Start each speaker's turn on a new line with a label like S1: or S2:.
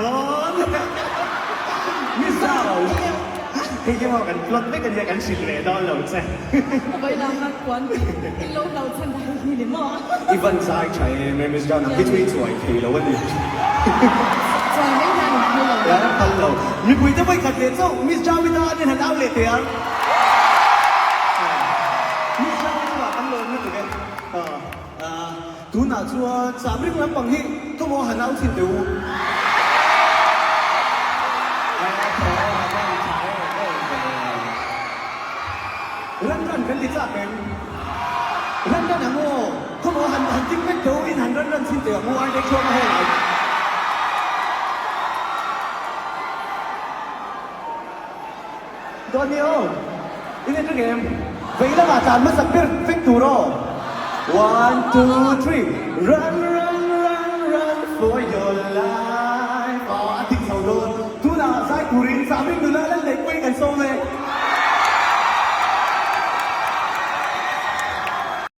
S1: dawn. Miss Zau, hei hi maw kan plot vek a nia, kan hrilh leh dawn lo che.
S2: Vawilam a kuan in lo hlau chhan dai hi ni maw?
S1: I van zai tha em em Miss Zau, nang hi chu i chuai thei lo a ni.
S2: Chuai mai hian in phal lo.
S1: Ia phal lo. Mipui te vawikhat leh chauh Miss Zau i tan in han au leh teh ang. Miss Zau i chungah kan lawm lutuk e. Tunah chuan Samring lampang hi thawmhaw han au thin teh u. Ran ran kan ti chak em? Ran ran ang aw, thawmhaw han han ting vek teh u in han ran ran thin teh ang u, Arne Thuama hall ah. Dawt ni aw, in en reng em? Vei lamah tlan hmasak ber vek tur aw. One, two, three, run!